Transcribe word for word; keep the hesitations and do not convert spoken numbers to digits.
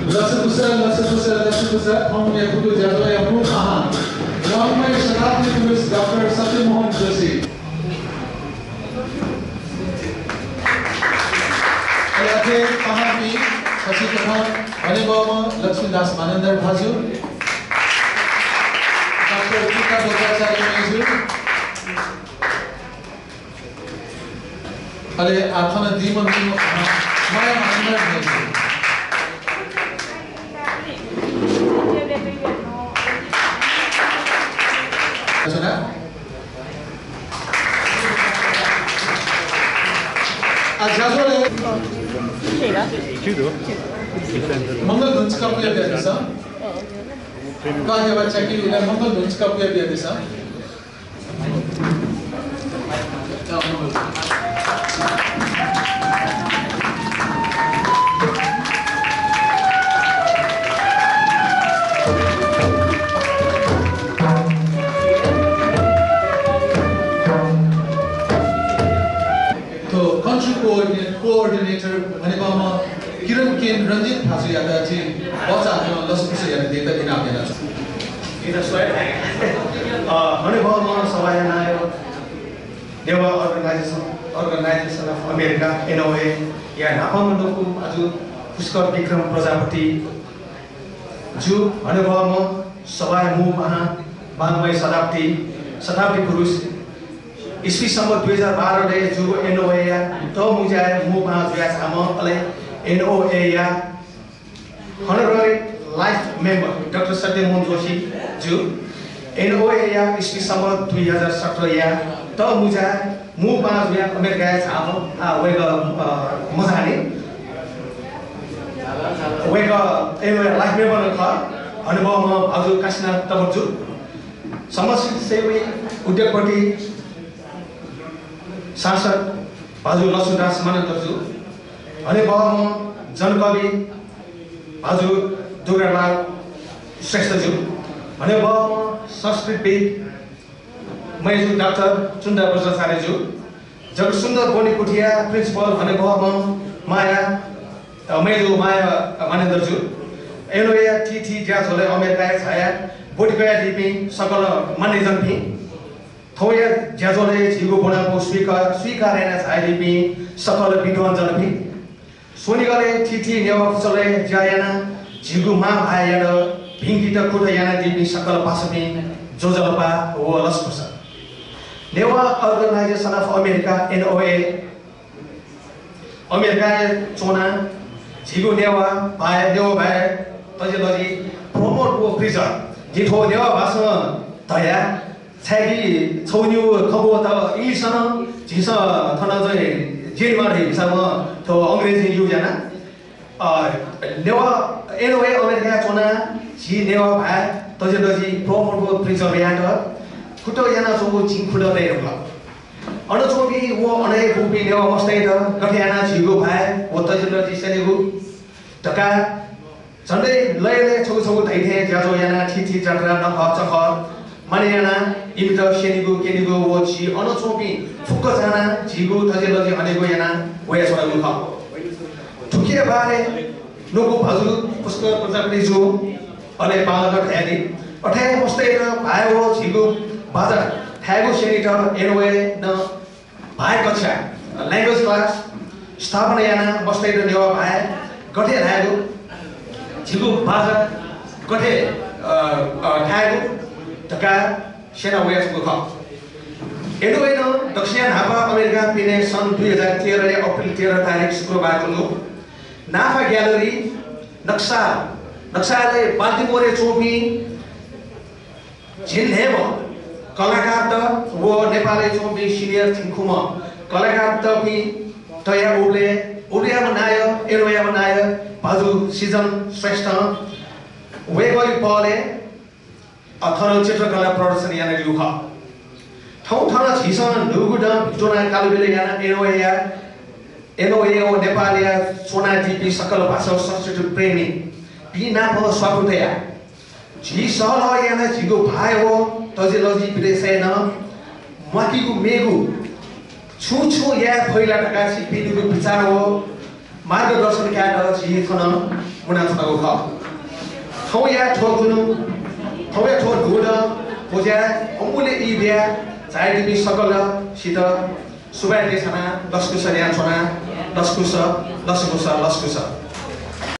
लसकुस, लसकुस, लसकुस, थौंया थुगु ज्याझ्वःया मू आहां वाङ्मय शताब्दी पुरुष डाक्टर सत्यमोहन जोशी। अले अथे पाहांपिं छसिकथं हनेबहःम्ह लक्ष्मीदास मानन्धर भाजु, डाक्टर चित्ता बज्राचार्य मय्जु, अले आः थन दीम्ह मेम्ह माया मानन्धर मय्जु। आ, ज्याझ्वलय् मंगल धुन छकः पुया बियादिसँ। का ज्याबा च्याकी इलय् मंगल धुन छकः पुया बियादिसँ। थ्व country coordinate, coordinator हनेबहःम्ह किरण केन रञ्जित भाजुयात जिं भचा हाकनं लसकुस यानादीत इनाप यानाच्वना। अ, हनेबहःम्ह सभाया नायः Newah Organization, Organization of America, N O A, या न्हापांम्ह न्वकू भाजु पुष्कर विक्रम प्रजापति जु, हनेबहःम्ह सभाया मू आहां वाङ्मय शताब्दी, शताब्दी पुरुष, इस्वी सम्बत दुई हजार बाह्र लय् जूगु N O A या तःमुँज्याया मू आहां जुयाः झाःम्ह, अले N O A या honorary life member doctor Satyamohan Joshi जु, N O A या इस्वी सम्बत दुई हजार सत्र या तःमुँज्याया मू आहां जुयाः अमेरिकाय् झाःम्ह, आ, वय्कः, अ, मझानि। वय्कः N O A life member नं खः। हनेबहःम्ह भाजु काशीनाथ तमोट जु, समाजसेवी, उद्योगपति, सांसद भाजु लक्ष्मीदास मानन्धर जु, हनेबहःम्ह जनकवि भाजु दुर्गालाल श्रेष्ठ जु, हनेबहःम्ह संस्कृतिविद् मय्जु डाक्टर चुन्दा बज्राचार्य जु, जगतसुन्दर बोधिकुथिया principal हनेबहःम्ह माया, अ, मय्जु माया, अ, मानन्धर जु, N O A या थीथी ज्याझ्वलय् अमेरिकाय् झायाः ब्वति कयादीपिं सकल मान्यजनपिं, थौंया ज्याझ्वलय् झीगु ब्वनापौ स्वीकार, स्वीकार यानाः झायादीपिं सकल विद्वानजनपिं, स्वनिगलय् थीथी नेवाः पुचलय् ज्या यानाः झीगु मांभाय्‌यात भिंकेत कुतः यानादीपिं सकल पासापिं ज्वजलपा व लसकुस। Newah Organization of America, N O A, अमेरिकाय् च्वनाः झीगु नेवाः भाय्, नेवाः भाय्, तजिलजि promote व preserve, जिं थ्व नेवाः भासं धया, छाय्‌कि छगू निगू खँग्वः त English नं झीसं थन चाहिँ ज्यनेमाः धइगु हिसाबं थ्व अंग्रेजी use याना। अ, नेवाः, N O A अमेरिकाय् च्वनाः झी नेवाः भाय् तजिलजि promote व preserve यायेत कुतः यानाच्वंगु जिं खुतः तये धुंकल। अन च्वंपिं व अन हे बूपिं नेवाः मस्तय्‌त गथे यानाः झीगु भाय् व तजिलजि स्यनेगु धकाः झन्डै लय् लय् छगू छगू धइथें ज्याझ्वः यानाः थीथी जात्रा, नखः, चखः माने यानाः इमित स्यनेगु, क्यनेगु व झी अन च्वंपिं फुक्कं जानाः झीगु तजिलजि हनेगु यानाः वयाच्वनागु खः। थुकिया बारे न्वकू भाजु पुष्कर प्रजापति जु अले पालक धयादी। अथे मस्तय्‌त भाय् व झीगु बाजा थायेगु स्यनेत N O A नं भाय् कक्षा, language class, स्थापना यानाः मस्तय्‌त नेवाः भाय् गथे ल्हायेगु, झीगु बाजा गथे, अ, अ, थायेगु धकाः स्यना वयाच्वंगु खः। N O A नं दक्वस्यां न्हापा अमेरिका पिने सन् दुई हजार तेह्र या अप्रिल तेह्र तारिख शुक्रबार कुन्हु नाफा gallery नक्साल नक्सालय् बाल्टिमोरय् च्वंपिं झिंन्हय्म्ह कलाकारत व नेपालय् च्वंपिं senior झिंखुम्ह कलाकारतपिं तया उबलय् उबलय्म्ह नायः, एनओएयाम्ह नायः भाजु सिजन श्रेष्ठं वय्कःया पहलय् अ, थन चित्रकला प्रदर्शन यानादीगु खः। थौं थन झीसं न्हूगु दँ च्वनाः कालबिल यानाः एनओएया, एनओए व नेपालया च्वनादीपिं सकल भाषा व संस्कृति प्रेमीपिं नाप स्वापू तयाः झी सहलह यानाः झीगु भाय् व तजिलजि विदेशय् नं म्वाकीगु मेगु छुं छुं याये फइ ला धकाः छिकपिनिगु बिचाः व मार्गदर्शन कायेत झी थन मुनाच्वनागु खः। थौंया थ्व दुनु, थौंया थ्व न्हूदँ पुजा अमूल्य ई बियाः झायादीपिं सकलसित सुभाय् देछानाः लसकुस यानाच्वना। लसकुस, लसकुस, लसकुस।